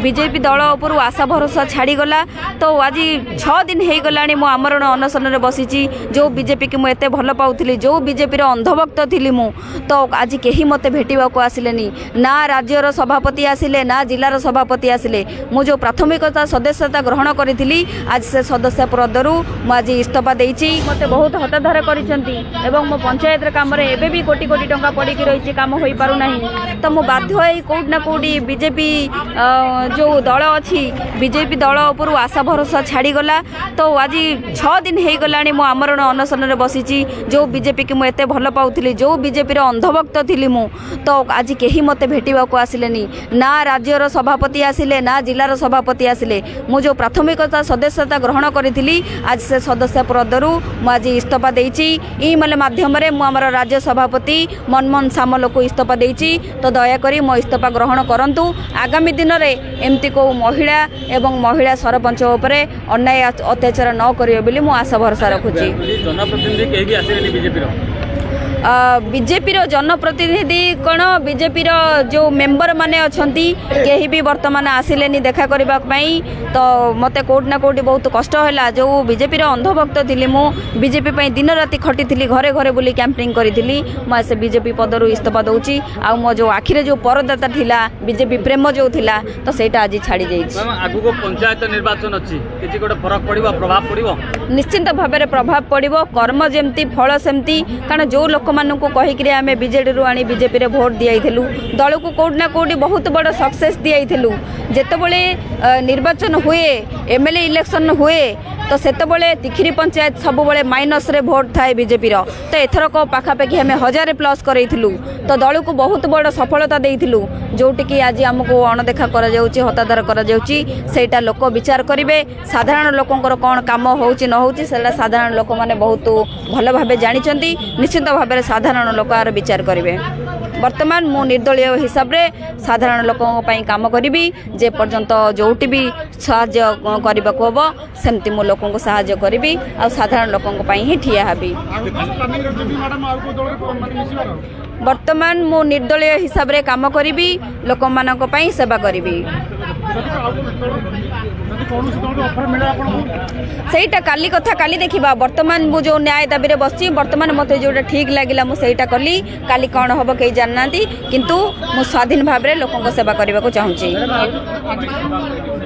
BJP ଦଳ ଉପରୁ ଆଶା ଭରସା ଛାଡ଼ିଗଲା। ତ ଆଜି 6 ଦିନ ହେଇଗଲାଣି, ମୁଁ ଆମରଣ ଅନଶନରେ ବସିଛି। ଯେଉଁ ବିଜେପିକି ମୁଁ ଏତେ ଭଲ ପାଉଥିଲି, ଯେଉଁ ବିଜେପିର ଅନ୍ଧଭକ୍ତ ଥିଲି ମୁଁ, ତ ଆଜି କେହି ମୋତେ ଭେଟିବାକୁ ଆସିଲେନି। ନା ରାଜ୍ୟର ସଭାପତି ଆସିଲେ, ନା ଜିଲ୍ଲାର ସଭାପତି ଆସିଲେ। ମୁଁ ଯେଉଁ ପ୍ରାଥମିକତା ସଦସ୍ୟତା ଗ୍ରହଣ କରିଥିଲି, ଆଜି ସେ ସଦସ୍ୟ ପଦରୁ ମୁଁ ଆଜି ଇସ୍ତଫା ଦେଇଛି। ମୋତେ ବହୁତ ହତାଦର କରିଛନ୍ତି ଏବଂ ମୋ ପଞ୍ଚାୟତର କାମରେ ଏବେ ବି କୋଟି କୋଟି ଟଙ୍କା ପଡ଼ିକି ରହିଛି, କାମ ହୋଇପାରୁନାହିଁ। ତ ମୁଁ ବାଧ୍ୟ ହେଇ କେଉଁଠି ନା କେଉଁଠି ବିଜେପି ଯେଉଁ ଦଳ ଅଛି, ବିଜେପି ଦଳ ଉପରୁ ଆଶା ଭରସା ଛାଡ଼ିଗଲା। ତ ଆଜି 6 ଦିନ ହେଇଗଲାଣି, ମୁଁ ଆମରଣ ଅନଶନରେ ବସିଛି। ଯେଉଁ ବିଜେପିକି ମୁଁ ଏତେ ଭଲ ପାଉଥିଲି, ଯେଉଁ ବିଜେପିର ଅନ୍ଧଭକ୍ତ ଥିଲି ମୁଁ, ତ ଆଜି କେହି ମୋତେ ଭେଟିବାକୁ ଆସିଲେନି। ନା ରାଜ୍ୟର ସଭାପତି ଆସିଲେ, ନା ଜିଲ୍ଲାର ସଭାପତି ଆସିଲେ। ମୁଁ ଯେଉଁ ପ୍ରାଥମିକତା ସଦସ୍ୟତା ଗ୍ରହଣ କରିଥିଲି, ଆଜି ସେ ସଦସ୍ୟ ପଦରୁ ମୁଁ ଆଜି ଇସ୍ତଫା ଦେଇଛି। ଇମେଲ୍ ମାଧ୍ୟମରେ ମୁଁ ଆମର ରାଜ୍ୟ ସଭାପତି ମନମୋହନ ସାମଲକୁ ଇସ୍ତଫା ଦେଇଛି। ତ ଦୟାକରି ମୋ ଇସ୍ତଫା ଗ୍ରହଣ କରନ୍ତୁ। ଆଗାମୀ ଦିନରେ ଏମିତି କେଉଁ ମହିଳା ଏବଂ ମହିଳା ସରପଞ୍ଚ ଉପରେ ଅନ୍ୟାୟ ଅତ୍ୟାଚାର ନ କରିବେ ବୋଲି ମୁଁ ଆଶା ଭରସା ରଖୁଛି। ଜନପ୍ରତିନିଧି କେହି ବି ଆସିଲେନି ବିଜେପିର? ବିଜେପିର ଜନପ୍ରତିନିଧି କ'ଣ, ବିଜେପିର ଯେଉଁ ମେମ୍ବର ମାନେ ଅଛନ୍ତି, କେହି ବି ବର୍ତ୍ତମାନ ଆସିଲେନି ଦେଖା କରିବା ପାଇଁ। ତ ମୋତେ କେଉଁଠି ନା କେଉଁଠି ବହୁତ କଷ୍ଟ ହେଲା। ଯେଉଁ ବିଜେପିର ଅନ୍ଧଭକ୍ତ ଥିଲି ମୁଁ, ବିଜେପି ପାଇଁ ଦିନ ରାତି ଖଟିଥିଲି, ଘରେ ଘରେ ବୁଲି କ୍ୟାମ୍ପେନିଂ କରିଥିଲି, ମୁଁ ସେ ବିଜେପି ପଦରୁ ଇସ୍ତଫା ଦେଉଛି। ଆଉ ମୋ ଯେଉଁ ଆଖିରେ ଯେଉଁ ପରଦାଟା ଥିଲା, ବିଜେପି ପ୍ରେମ ଯେଉଁ ଥିଲା, ତ ସେଇଟା ଆଜି ଛାଡ଼ି ଯାଇଛି। ମ୍ୟାମ୍, ଆଗକୁ ପଞ୍ଚାୟତ ନିର୍ବାଚନ ଅଛି, କିଛି ଗୋଟେ ଫରକ ପଡ଼ିବ, ପ୍ରଭାବ ପଡ଼ିବ? ନିଶ୍ଚିନ୍ତ ଭାବରେ ପ୍ରଭାବ ପଡ଼ିବ। କର୍ମ ଯେମିତି, ଫଳ ସେମିତି। କାରଣ ଯେଉଁ ଲୋକମାନଙ୍କୁ କହିକିରି ଆମେ ବିଜେଡ଼ିରୁ ଆଣି ବିଜେପିରେ ଭୋଟ ଦିଆଇଥିଲୁ, ଦଳକୁ କେଉଁଠି ନା କେଉଁଠି ବହୁତ ବଡ଼ ସକ୍ସେସ୍ ଦିଆଇଥିଲୁ। ଯେତେବେଳେ ନିର୍ବାଚନ ହୁଏ, ଏମ୍ଏଲ୍ଏ ଇଲେକ୍ସନ୍ ହୁଏ, ତ ସେତେବେଳେ ତିଖିରି ପଞ୍ଚାୟତ ସବୁବେଳେ ମାଇନସ୍ରେ ଭୋଟ ଥାଏ ବିଜେପିର। ତ ଏଥରକ ପାଖାପାଖି ଆମେ 1000 ପ୍ଲସ୍ କରେଇଥିଲୁ। ତ ଦଳକୁ ବହୁତ ବଡ଼ ସଫଳତା ଦେଇଥିଲୁ, ଯେଉଁଠିକି ଆଜି ଆମକୁ ଅଣଦେଖା କରାଯାଉଛି, ହତାଦର କରାଯାଉଛି। ସେଇଟା ଲୋକ ବିଚାର କରିବେ। ସାଧାରଣ ଲୋକଙ୍କର କ'ଣ କାମ ହେଉଛି ନ ହେଉଛି, ସେଇଟା ସାଧାରଣ ଲୋକମାନେ ବହୁତ ଭଲ ଭାବେ ଜାଣିଛନ୍ତି। ନିଶ୍ଚିନ୍ତ ଭାବରେ ସାଧାରଣ ଲୋକ ଆର ବିଚାର କରିବେ। ବର୍ତ୍ତମାନ ମୁଁ ନିର୍ଦ୍ଦଳୀୟ ହିସାବରେ ସାଧାରଣ ଲୋକଙ୍କ ପାଇଁ କାମ କରିବି। ଯେ ପର୍ଯ୍ୟନ୍ତ ଯେଉଁଠି ବି ସାହାଯ୍ୟ କରିବାକୁ ହେବ, ସେମିତି ମୁଁ ଲୋକଙ୍କୁ ସାହାଯ୍ୟ କରିବି ଆଉ ସାଧାରଣ ଲୋକଙ୍କ ପାଇଁ ହିଁ ଠିଆ ହେବି। ଆଉ କିଛି ପ୍ଲାନିଂ ରଖିଛନ୍ତି ମ୍ୟାଡ଼ାମ, ଆଉ କୋଉ ଦଳରେ ମାନେ ମିଶିବାର? ବର୍ତ୍ତମାନ ମୁଁ ନିର୍ଦ୍ଦଳୀୟ ହିସାବରେ କାମ କରିବି, ଲୋକମାନଙ୍କ ପାଇଁ ସେବା କରିବି। ଯଦି ଆଉ ଦଳ, ଯଦି କୌଣସି ଦଳରୁ ଅଫର ମିଳେ ଆପଣଙ୍କୁ? ସେଇଟା କାଲି କଥା, କାଲି ଦେଖିବା। ବର୍ତ୍ତମାନ ମୁଁ ଯେଉଁ ନ୍ୟାୟ ଦାବିରେ ବସିଛି, ବର୍ତ୍ତମାନ ମୋତେ ଯେଉଁଟା ଠିକ୍ ଲାଗିଲା ମୁଁ ସେଇଟା କଲି। କାଲି କ'ଣ ହେବ କେହି ଜାଣିନାହାନ୍ତି, କିନ୍ତୁ ମୁଁ ସ୍ୱାଧୀନ ଭାବରେ ଲୋକଙ୍କ ସେବା କରିବାକୁ ଚାହୁଁଛି। ଆଜି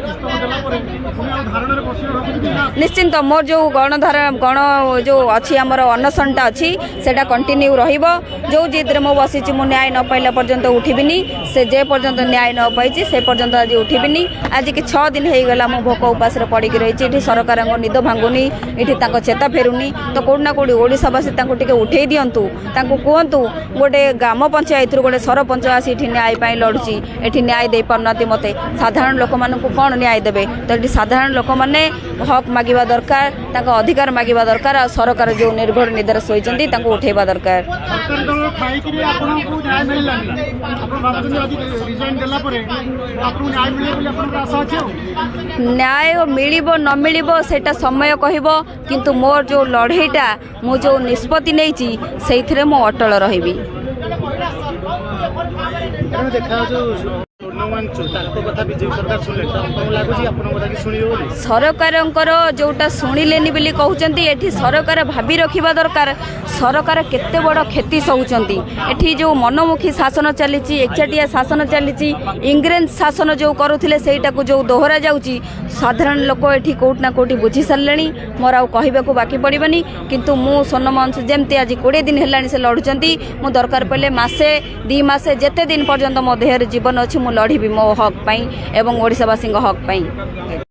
ଇସ୍ତଫା ଦେଲା ପରେ ପୁଣି ଆଉ ଧାରଣାରେ ବସିବେ ଭାବୁଛନ୍ତି ନା? ନିଶ୍ଚିନ୍ତ, ମୋର ଯେଉଁ ଗଣଧାରା ଗଣ ଯେଉଁ ଅଛି, ଆମର ଅନଶନଟା ଅଛି, ସେଇଟା କଣ୍ଟିନ୍ୟୁ ରହିବ। ଯେଉଁ ଜିଦ୍ରେ ମୁଁ ବସିଛି, ମୁଁ ନ୍ୟାୟ ନ ପାଇଲା ପର୍ଯ୍ୟନ୍ତ ଉଠିବିନି। ସେ ଯେ ପର୍ଯ୍ୟନ୍ତ ନ୍ୟାୟ ନ ପାଇଛି, ସେ ପର୍ଯ୍ୟନ୍ତ ଆଜି ଉଠିବିନି। ଆଜିକି 6 ଦିନ ହେଇଗଲା, ମୁଁ ଭୋକ ଉପାସରେ ପଡ଼ିକି ରହିଛି। ଏଠି ସରକାରଙ୍କ ନିଦ ଭାଙ୍ଗୁନି, ଏଠି ତାଙ୍କ ଚେତା ଫେରୁନି। ତ କେଉଁଠି ନା କେଉଁଠି ଓଡ଼ିଶାବାସୀ ତାଙ୍କୁ ଟିକେ ଉଠେଇ ଦିଅନ୍ତୁ। ତାଙ୍କୁ କୁହନ୍ତୁ, ଗୋଟେ ଗ୍ରାମ ପଞ୍ଚାୟତରୁ ଗୋଟେ ସରପଞ୍ଚ ଆସି ଏଠି ନ୍ୟାୟ ପାଇଁ ଲଢ଼ୁଛି, ଏଠି ନ୍ୟାୟ ଦେଇପାରୁନାହାନ୍ତି ମୋତେ, ସାଧାରଣ ଲୋକମାନଙ୍କୁ କ'ଣ ନ୍ୟାୟ ଦେବେ? ତ ଏଠି ସାଧାରଣ ଲୋକମାନେ ହକ୍ ମାଗିବା ଦରକାର, ତାଙ୍କ ଅଧିକାର ମାଗିବା ଦରକାର। ଆଉ ସରକାର ଯେଉଁ ନିର୍ଘୋର ନିଦରେ ଶୋଇଛନ୍ତି, ତାଙ୍କୁ ଉଠେଇବା ଦରକାର। ସରକାରୀ ଦଳ ଥାଇକିରି ଆପଣଙ୍କୁ ନ୍ୟାୟ ମିଳିଲାନି। ଆପଣ ଭାବୁଛନ୍ତି ଆଜି ରିଜାଇନ୍ ଦେଲା ପରେ ଆପଣଙ୍କୁ ନ୍ୟାୟ ମିଳିବ ବୋଲି ଆପଣଙ୍କର ଆଶା ଅଛି ଆଉ? ନ୍ୟାୟ ମିଳିବ ନ ମିଳିବ, ସେଇଟା ସମୟ କହିବ। କିନ୍ତୁ ମୋର ଯେଉଁ ଲଢ଼େଇଟା, ମୁଁ ଯେଉଁ ନିଷ୍ପତ୍ତି ନେଇଛି, ସେଇଥିରେ ମୁଁ ଅଟଳ ରହିବି। ଦେଖାଯାଉଛି ତାଙ୍କ କଥା ବିଜେପି ସରକାର ଶୁଣିଲେ, ତ ଆପଣଙ୍କୁ ଲାଗୁଛି ଆପଣଙ୍କ କଥା କି ଶୁଣିବେ ବୋଲି? ସରକାରଙ୍କର ଯେଉଁଟା ଶୁଣିଲେନି ବୋଲି କହୁଛନ୍ତି, ଏଠି ସରକାର ଭାବି ରଖିବା ଦରକାର, ସରକାର କେତେ ବଡ଼ କ୍ଷତି ସହୁଛନ୍ତି। ଏଠି ଯେଉଁ ମନମୁଖୀ ଶାସନ ଚାଲିଛି, ଏକଚାଟିଆ ଶାସନ ଚାଲିଛି, ଇଂରେଜ ଶାସନ ଯେଉଁ କରୁଥିଲେ ସେଇଟାକୁ ଯେଉଁ ଦୋହରା ଯାଉଛି, ସାଧାରଣ ଲୋକ ଏଠି କେଉଁଠି ନା କେଉଁଠି ବୁଝି ସାରିଲେଣି। ମୋର ଆଉ କହିବାକୁ ବାକି ପଡ଼ିବନି। କିନ୍ତୁ ମୁଁ ସୋନମ ଅଂଶୁ ଯେମିତି ଆଜି 20 ଦିନ ହେଲାଣି ସେ ଲଢ଼ୁଛନ୍ତି, ମୁଁ ଦରକାର ପଡ଼ିଲେ ମାସେ, 2 ମାସେ, ଯେତେ ଦିନ ପର୍ଯ୍ୟନ୍ତ ମୋ ଦେହରେ ଜୀବନ ଅଛି, ମୁଁ ଲଢ଼ିବି ମୋ ହକ୍ ପାଇଁ ଏବଂ ଓଡ଼ିଶାବାସୀଙ୍କ ହକ୍ ପାଇଁ।